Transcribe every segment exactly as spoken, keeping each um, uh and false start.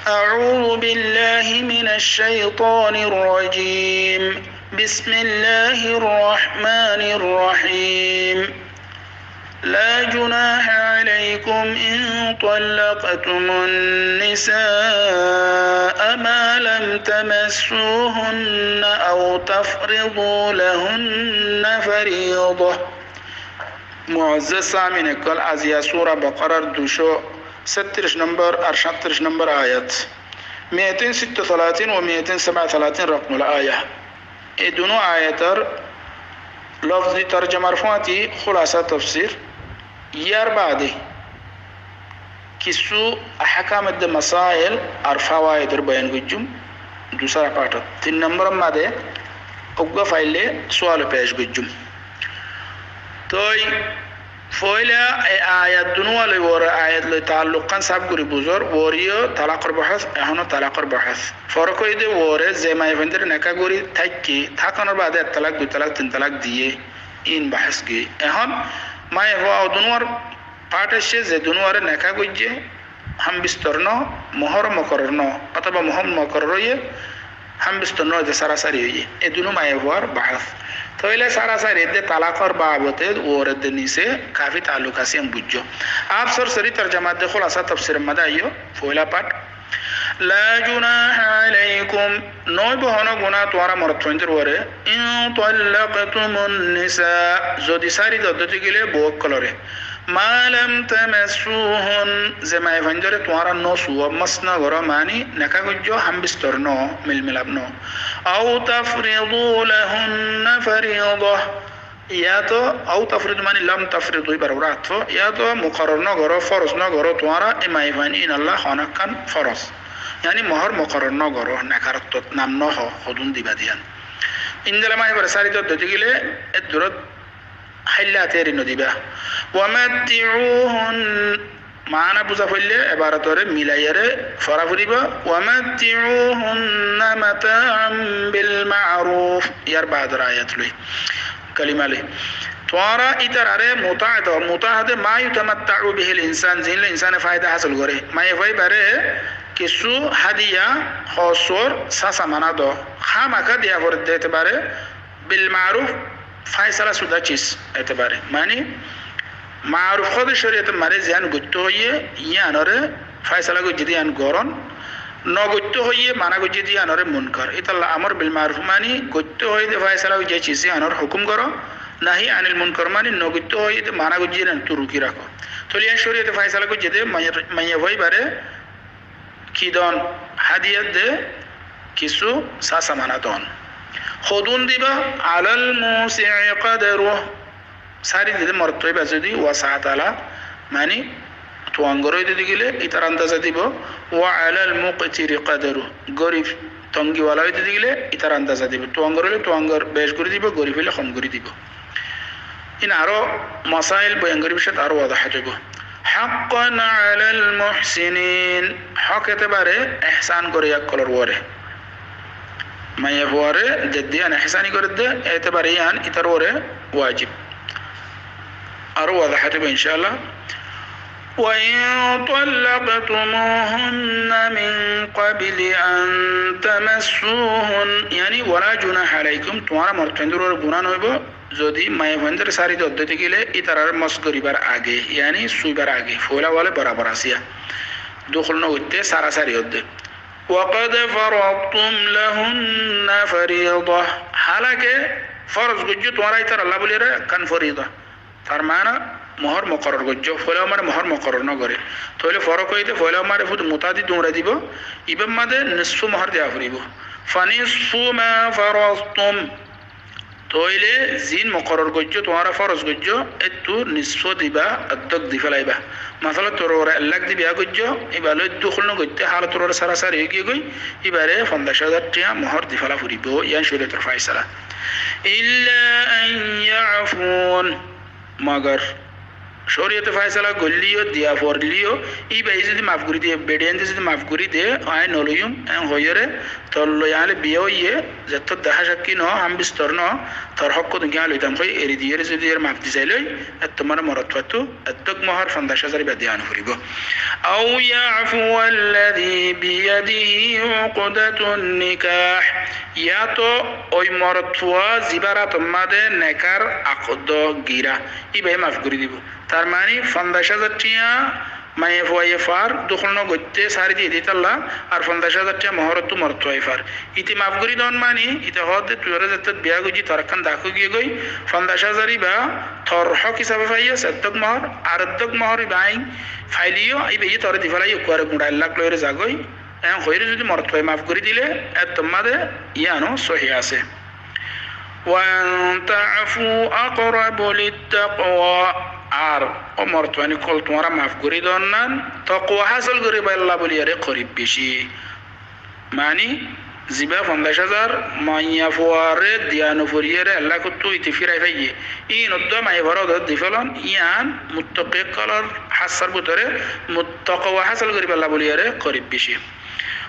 أعوذ بالله من الشيطان الرجيم. بسم الله الرحمن الرحيم. لا جناح عليكم إن طلقتم النساء ما لم تمسوهن أو تفرضوا لهن فريضة. Muazzaz samin ókkol, aziya sura Baqarar ducó séttiríc nombor ar sáñttiríc nombor ayat, miyatain sitta salatin wa miyatain saba salatin rakmul aya. E dunu ayator lofzi torjomar fúañti kúlasa tofsir. Yar baade kissú ahkam edde masail ar fawaid or boyan goijjum. Dusára part ot tin nombor or maze uggúa faile sual pec goijjum. Toi foila e ayat dunuwa loi uore ayat loi taalluk kán saf gori buzor, uore yó talakor bahas, ehón ó talakor bahas. Forok óilde uore ze maiyafuaindóre neká gori táikke, tákanor baade ek talak, dui talak, tin talak diye, in bahas giyé. Ehón maiyafua o dunuwar part aiccé, ze dunuware neká goijjé, hambistor no, mohor mokoror no, otoba mohor mokoror óiye, hambistor no, ede sarasari óiye. E dunu maiyafuar bahas. Toile sarasari edde talakor babote uore edde nise kafi taalluk asé, en buijjó. Aab sorasori torjoma edde kúlasa tofsir or maze aiyó, foila part. لا جناح عليكم, no óibo honó guná tuáñra morotfuaindór uore, إن طلقتم النساء, zodi sári do de gile bou ókkolore, ما لم تمسوهن, ze maiyafuaindóre tuáñra no suo, mas no goró, mani neká goijjó, hambistor no, milmilap no, أو تفرضوا لهن فريضة, yáto, أو تفرضوا mani لم تفرضوا ibar uore atfo, yáto mukoror no goró, foroz no goró tuáñra e maiyafuain inolla honó ekkán foroz. Yáni mohor mukoror no goró, nekár ottót nam no hoó, hodún diba de yián. Indilla maiyafua sári do de gile, eddurót háilla teri no diba. ومتعوهن, maána buza foille ebaratore milaiyore fora foribo. ومتعوهن متاعا بالمعروف. Yar baador ayat loi, kalima loi. Tuáñra itarare muta do, muta de ما يتمتع به الإنسان, ziín loi insane faida hásil gore. Maiyafua ibare kissú hadiya, hósor, sá samana do, hámaka diya fore de etebare, بالمعروف, faisala suda cis etebare. Mani, maruf hoóde córiyote mare ziyán goittó hoiyé, yíanore faisala goijjé de yían gorón, no goittó hoiyé, mana goijjé de yíanore munkar. Ítalla amor bil maruf mani goittó hoiyé de faisala goijjé cis yíanor hukum goró, nahi anil munkar mani no goittó hoiyé de mana goijjé de yíanottu ruki rakó. Toile yían córiyote faisala goijjé de maiya, maiyafua ibare ki don? Hadiya de, kissú sá samana don. Hodún diba? على الموسع قدره. Sári dede morotfuaiba zodi wasat ala, mani tuangor ói de gile itar andaza dibo. وعلى المقتر قدره. Gorif, tongiwala ói de gile itar andaza dibo. Tuangor óile tuangor bec gori dibo, gorif óile hom gori dibo. Ín aró masail boyan gorí biccát aró wazahat óibo. حقا على المحسنين, hók etebare ehsán goróiya ókkolor uore. Maiyafuare dedde yían ehsáni goredde, etebare yían ítar uore wajib. Aró wazahat óibo, incá Allah. وإن طلقتموهن من قبل أن تمسوهن, yáni ولا جناح عليكم, tuáñra morotfuaindór uore guná no óibo, zodi maiyafuaindóre sári do de gile ítarare mas goribar age, yáni suibar age, foila wale borabor asé yá. Dukul no goitté, sarasari ódde. وقد فرضتم لهن فريضة. Hálake foroz goijjó tuáñra ítaralla bóliyore ekkán foriza. Tar mana mohór mokoror goijjó. Foila mare mohór mokoror no goré. Tóile forok óiye de foila mare fut muta di duñrai dibo. Ibar maze nisfu mohór diya foribo. فنصف ما فرضتم. Tóile ziín mokoror goijjó, tuáñra foroz goijjó, éttu nisfu diba, addók di félaiba. Masalan, tor uore ek lak di biya goijjó, iba loi dukul no goitté, hálot tor uore sarasari ói giyé goi, ibare fonzac házar tiañ mohór di féla foribo, yían córiyotor faisala. إلا أن يعفون, mogor córiyote fáisala goillé yó, diya foillé yó, íbaye zodi maf gorí de, beçiyain de zodi maf gorí de, aññí noloiyum, en hoiyóre, tor loi añáre biya óiye, zettót dehá cakki no, ham bistor no, tor hók ot aññí loitam hoi eri diyóre zodi ere maf di sailói, ettót mane morotfuattú eddúk mohór fonzaic házar íba diya no foribó. أو يعفو الذي بيده عقدة النكاح. Yáto ói morotfua zibár átor máze nekár akd girá, íbaye maf gorí dibó. Tar mani fonzaic házar tiañ maiyafuaye far dókol no goitté sári diyé de ítalla, ar fonzaic házar tiañ mohórottú morotfuaye far. Íte maf gorí don mani, íte hoódde tuáñra zettót biya goijjí tor ekkán dak ói giyé goi, fonzaic házar íba tor hók hísabe faiyós eddúk mohór, ar eddúk mohór íba aññí failé yó, íbaye tore di félaiye, uggúare guñça ek lak loiyóre zagói, en hoiyóre zodi morotfuaye maf gorí dile, ettót máze yíano sóhi asé. وأن تعفوا أقرب للتقوى. Ar ó morotfuain ókkol, tuáñra maf gorí don nan, tokwa hásil goríballa bóliyore korib beci. Mani, zibá fonzaic házar maiyafuare diya no foriyóre ek lakottú íte firai faiyé, íin uddúa maiyafuare ódot di felon, yían muttaki ókkolor hássar bútore mut-, tokwa hásil goríballa bóliyore korib beci.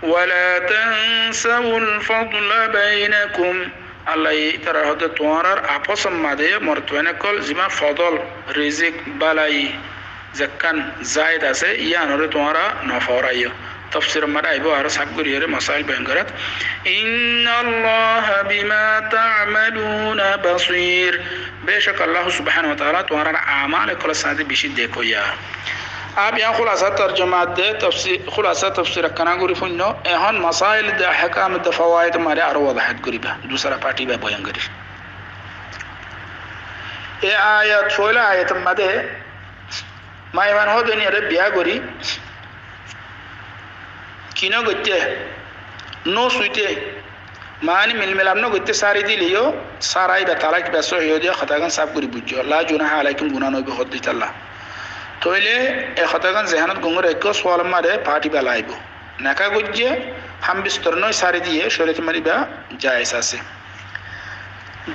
ولا تنسوا الفضل بينكم. Allaye ítarar hoódde tuáñrar afosor máze morotfuain ókkol zibá fodol, rizik, bálai, zekkán zaid asé, yíanore tuáñra no fóraiyó. Tofsiror máze aibó aró sáf goríyore mosail boyan gorát. إن الله بما تعملون بصير. Becók Allah subhanahu wa taala tuáñrar amal ókkolor sáñte beci dekóiya. Ab yían kúlasa torjoma de tofsi-, kúlasa tofsir ekkán gorí fúinno, ehón mosail de ahkam de fawaid máze aró wazahat goríba, dusra parti íba boyan gorír. E ayat, foila ayator máze maiyafuain hoódde íyare biya gorí ki no goitté, no suité, mani milmilap no goitté sári dile yó, sára íba talak íba sóhi óiye de hotagán sáf gorí buijjó. لا جناح عليكم, guná no óibo hoódde ítalla. Tóile e hotagán zehénot gom gorí raikkó, sualor máze parti íba laibo. Neká goijjé, ham bistor no ói sári diyé, córiyotor máze íba jaiz asé.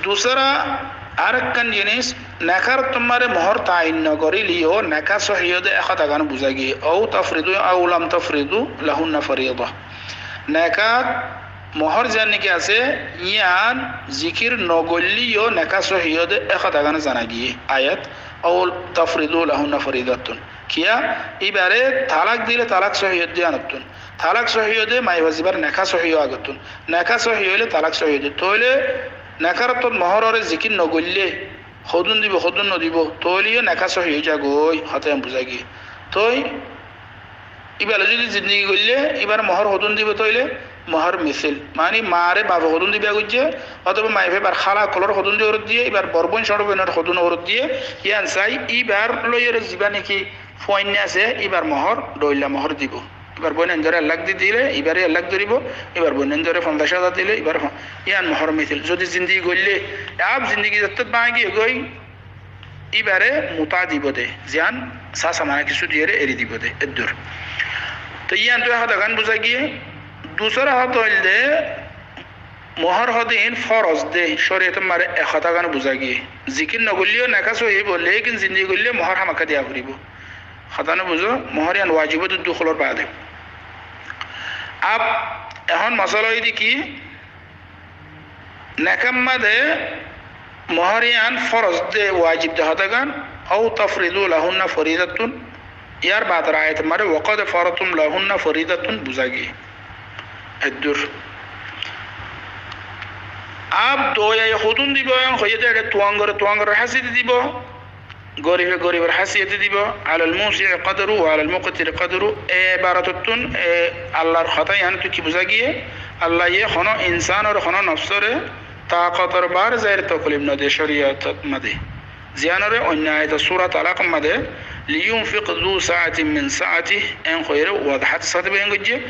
Dusra arekkán jinis, nekár ottót máze mohór tayin no goríle yó neká sóhi óiye de e hotagán buzá giyé. أو تفرضوا، أو لم تفرضوا لهن فريضة. Nekát mohór ziyán niki asé, yían zikir no goillé yó neká sóhi óiye de e hotagán zana giyé. Ayat, أو تفرضوا لهن فريضة. Kiyá? Íbare talak dile talak sóhi óiye de yíanottún. Talak sóhi óiye de maiyafua zibár neká sóhi óiye agottún. Neká sóhi óile talak sóhi óiye de. Tóile nekár ottót mohórore zikir no goillé, hodún dibo, hodún no dibo, tóile yó neká sóhi ói zagói, hotá yían buzá giyé. Tói íbare zodi zindigi goillé, íbar mohór hodún dibo tóile? Mohór misil. Mani mare bafe hodún diba goijjé, otóba maiyafuar hála ókkolor hodún diba uore diyé, íbar bor bóin cóñço bóinor hodún uore diyé, yían sai íbar loiyóre zibá niki fuain asé, íbar mohór dhoilla mohór dibo. Íbar bóinaindóre ek lak di dile, íbare ek lak dóribo, íbar bóinaindóre fonzaic házar dile, íbar fo-, yían mohór misil. Zodi zindigi goillé, ab zindigi zettót báñgi giyé goi, íbare mutá dibo de, ziyán sasa mane kissú diyóre eri dibo de, eddur. Te yíantu e hotagán buzá giyé. Dusra hotá óilde, mohór hodin foroz de, córiyotor máze e hotagán buzá giyé. Zikir no goillé yó neká sóhi óibo, lékin zindigi goillé mohór hámakká diya foribó. Hotá no buzó, mohór yían wajib de dókkolor baade. Ab ehón mosala óilde ki, nekár máze mohór yían foroz de, wajib de hotagán, أو تفرضوا لهن فريضة, yar baador ayator máze وقد فرضتم لهن فريضة buzá giyé. Eddur. Ab dhoiyaye hodún dibo, en hoiyé de eçe tuáñgore tuáñgoror hásiyote dibo. Goribe goribor hásiyote dibo, على الموسع قدره وعلى المقتر قدره, e ebarotottún, e Allar hotá yíanottú ki buzá giyé? Allaye honó insánore, honó nofsóre takotor bar zair toklif no de córiyotor máze. Ziyánore oinno ayat sura Talakor máze, لينفق ذو سعة من سعته, en hoiyóre wazahator sáte boyan goijjé.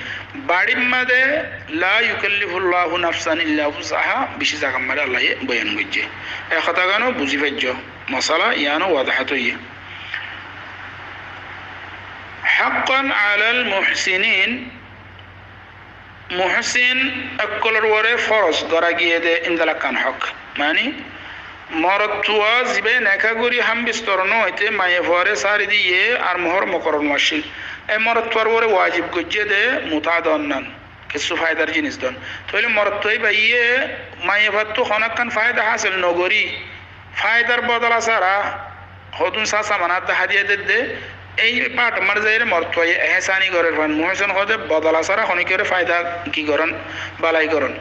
Baçir máze, لا يكلف الله نفسا إلا وسعها, beci zagar máze Allaye boyan goijjé. E hotagán ó buzí faijjó. Mosala yían ó wazahat óiye. حقا على المحسنين, muhsin ókkolor uore foroz gora giyé de endilla ekkán hók. Mani, morotfua zibá neká gorí hámbistor nóoite maiyafuaré sári diyé ar mohór mokoror no accíl. E morotfuar uore wajib goijjé dé mutaá doonnan, kessú faidar jinis doon. Tóile morotfua íbayé maiyafuattú honókkan faida hásil nogorí, faidar bodola sára hodún sá samanat dahá diyé dedde, éi part ot mar zaiyóre morotfuaye ehésani gorér fán. Muhsen hoóde bodola sára honókiyóre faida ki gorón, balai gorón.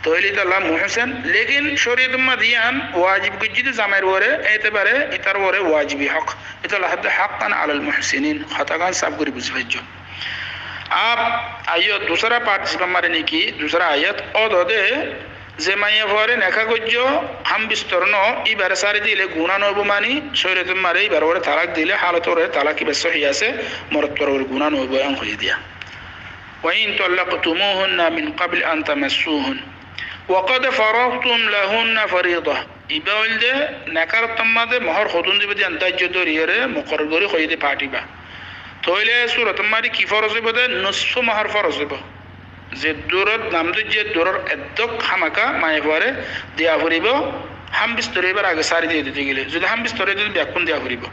Tóile ítalla muhsen, lékin córiyotor mazé yían wajib goijjé dé zamair uore, étebare ítar uore wajibi hók. Ítalla hoóde haqqan alal muhsinin, hotágan sáf gorí buzí faijjó. Ab, aiyó, dusára part zibá mare niki, dusára ayat, ódode, ze maiyafuaré neká goijjó, hámbistor nó, íbaré sári dile guná noóibo mani, córiyotor mazé íbar uore talak dile, hálot uore talak íbar sóhi asé, morotfuar uore guná noóibo, en hoiyé diya. وإن طلقتموهن من قبل أن تمسوهن وقد فرضتم لهن فريضة. Ibá óilde nekár ottór mazé mohór hodún dibo dé yían dáijjo dóriyóre mokoror gorí hoiyé dé part ibá. Tóile e surotor mazé ki foroz óibo dé? Nusfu mohór foroz óibo. Ze duror nam dóijje, duror eddók hámaka maiyafuaré diya foribó, hámbistor óibar age sári diyé dé gile. Zodi hámbistor ói dé bekkún diya foribó.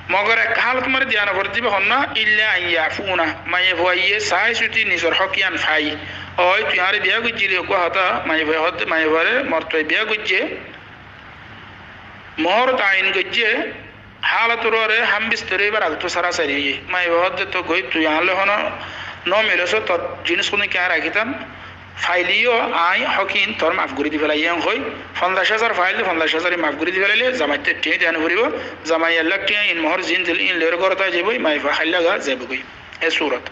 Mogor ek hálot mare diya noforé dé íba honnán, illa an yafuna, maiyafuaye saái suti nizor hók yían fai. Ói, tui añáre biyá goijjíli, uggúa hotá, maiyafuaye hoódde, maiyafuaré morotfuaye biyá goijjé, mohór tayin goijjé, hálotor uore hámbistor óibar agottú sára sári óiye. Maiyafua hoódde, toóu goi tui añálla honó nomilós, tor jinís honíkka añí rakítám, failé yó añí hók ín tor maf gorí di félaiyí, en hoói, fonzaic házar failé, fonzaic házar ín maf gorí di félailé, zamaittú thiañ diya noforibó, zamai ek lak thiañ ín mohór ziín dil, ín loiyóre górot aái zaibói, maiyafua háilla ga zaibói. E surot.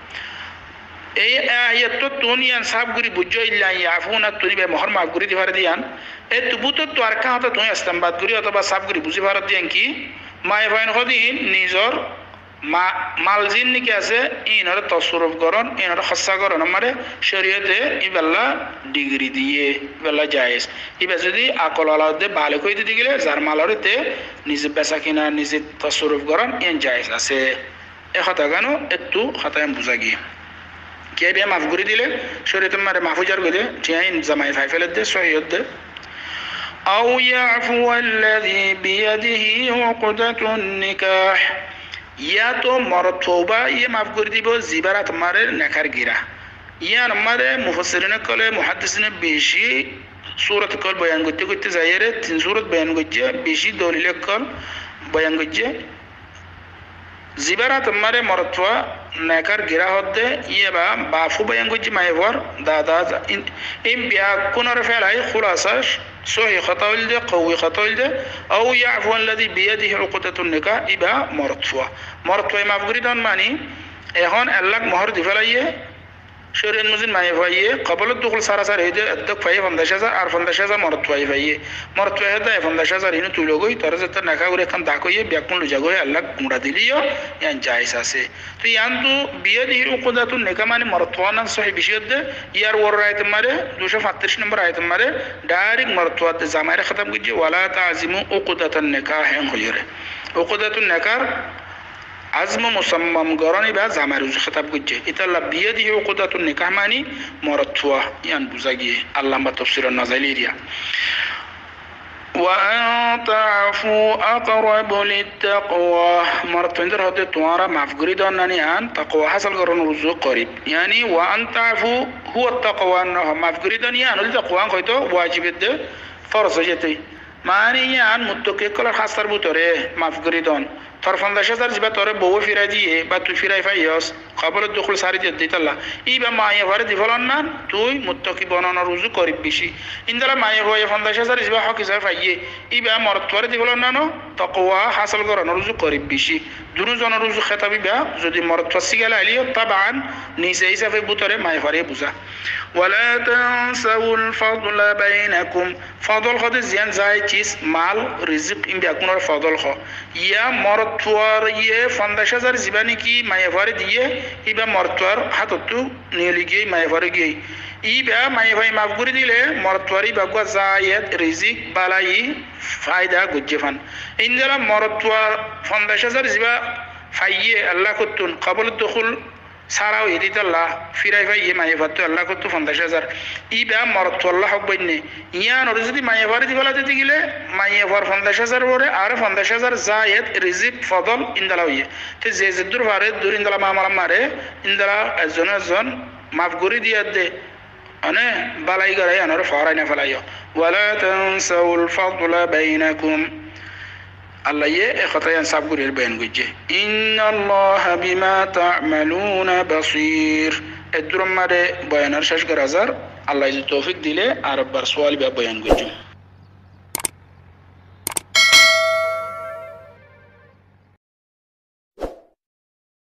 Ei ayattóttun yían sáf gorí buijjó, illa an yafuna, tuni be mohór maf gorí di fare de yían. Ettú bútottu arekkán hotá tui estanbat gorí otóba sáf gorí buzí faro de yían ki, maiyafuain hodin nizor ma-, mal ziín niki asé, íinoré tosorruf gorón, íinoré hóssa gorón, ammare córiyote íballa dhigiri diyé, íballa jaiz. Íba zodi akol ola ódde baleg ói de gile, zar maloré te nize besa kina, nize tosorruf gorón, yían jaiz asé. E hotágano ettú hotá yían buzá giyé. Kiyá íba maf gorí dile, córiyote ammare maf ói zargói de, thiañ ín zamai fai féledde, sóhi ódde. أو يعفو الذي بيده عقدة النكاح. Yá toóu morotfua uibáye maf gorí dibou, zibár átot mare nekár girá. Yíanor mare mufassirin ókkole, muhaddisine bicí surot ókkol boyan goitté goitté zaiyóre, tin surot boyan goijjé, bicí dolil ókkol boyan goijjé. Zibár átot mare morotfua nekár girá hoódde, yíba baf uibá yían goijjé maiyafuar, dada, ín, ín bekkúnoré félai, húlasa, sóhi hotá óilde, kouwi hotá óilde, أو يعفو الذي بيده عقدة النكاح, íba morotfua. Morotfuaye maf gorí don mani, ehón ek lak mohór di félaiyé, córiyot mozin maiyafuaye kobolot dukul sára sári óide eddók faiyé fonzaic házar, ar fonzaic házar morotfuaye faiyé. Morotfuaye hoódde, e fonzaic házar inó tui logói, toré zettó neká gorí ekkán dak óiye, bekkún loi zagói, ek lak guñça dilé yó yían jaiz asé. Toi yíantu biyadihi uqdatun nikah mani morotfua nan sóhi bicí ódde, yíar uore ayat mare, duicó fañtiríc nombor ayat mare, dairek morotfua de zamairé hétab goijjé, wala ta'zimu uqdatan nikah en hoiyóre. Uqdatun nikah Azmu musammam gorón íba zamair uzu hétab goijjé. Ítalla biyadihi uqdatun nikah mani morotfua, yían buzá giyé. Ar lamba tofsirot no zailé eriya. Wa an ta'fu aqrabu littaqwa. Morotfuaindór hoódde tuáñra maf gorí don nan yían taqwa hásal gorónor uzu korib. Yáni wa an ta'fu huwa taqwa, no, maf gorí don yían óilde taqwa, hoito wajib edde, foroz óiye toi. Mani yían muttaki ókkolor hástar bútore maf gorí don. Tor fonzaic házar zibá toré bouwe firai diyé ba tui firai faiyós, kobolot dukul sári diyé de ítalla. Íba maiyafuaré di félon nan, tui muttaki bononor uzu korib bicí. Índilla maiyafuaye fonzaic házar zibá hók hísabe faiyé, íba morotfuaré di félon nan ó, taqwa hásal gorónor uzu korib bicí. Dunú zonor uzu hétab íba, zodi morotfuar sigá lailé yó, taban, nize hísabe bútore maiyafuaré buzá. Wala tansawul fadla bainakum. Fodol hoóde ziyán zai ciz, mal, rizik, ín bekkúnore fodol hoó. Yá morotfuaye fonzaic házar zibá niki maiyafuaré diyé, íba morotfuar hátottú niyoli giyói, maiyafuaré giyói. Íba maiyafuaye maf gorí dile, morotfuar íba uggúa zayed, rizik, balai, faida goijjé fán. Índilla morotfuar fonzaic házar zibá faiyé, Allah kottún, kobolot dukul, sára óiye de ítalla fírai faiyé maiyafuattú Allah kóttu fonzaic házar. Íba morottu Allah hók boinné. Yíanoré zodi maiyafuaré di féla de gilé, maiyafuar fonzaic házar uore aró fonzaic házar zayed, rizik, fodol, índala óiye. Te ze zeddúr fare eddúr índala mamala mare, índala ezzone ezzon maf gorí diyadde. Mane, bálai gorá yíanoré foorai no félaiyo. ولا تنسوا الفضل بينكم. Allaye e hotá yían sáf gorí boyan goijjé. إن الله بما تعملون بصير. Eddúr mare boyan ar céc gora zar, Allaye zodi toufik dile ar ekbar suwal íba boyan goijjum.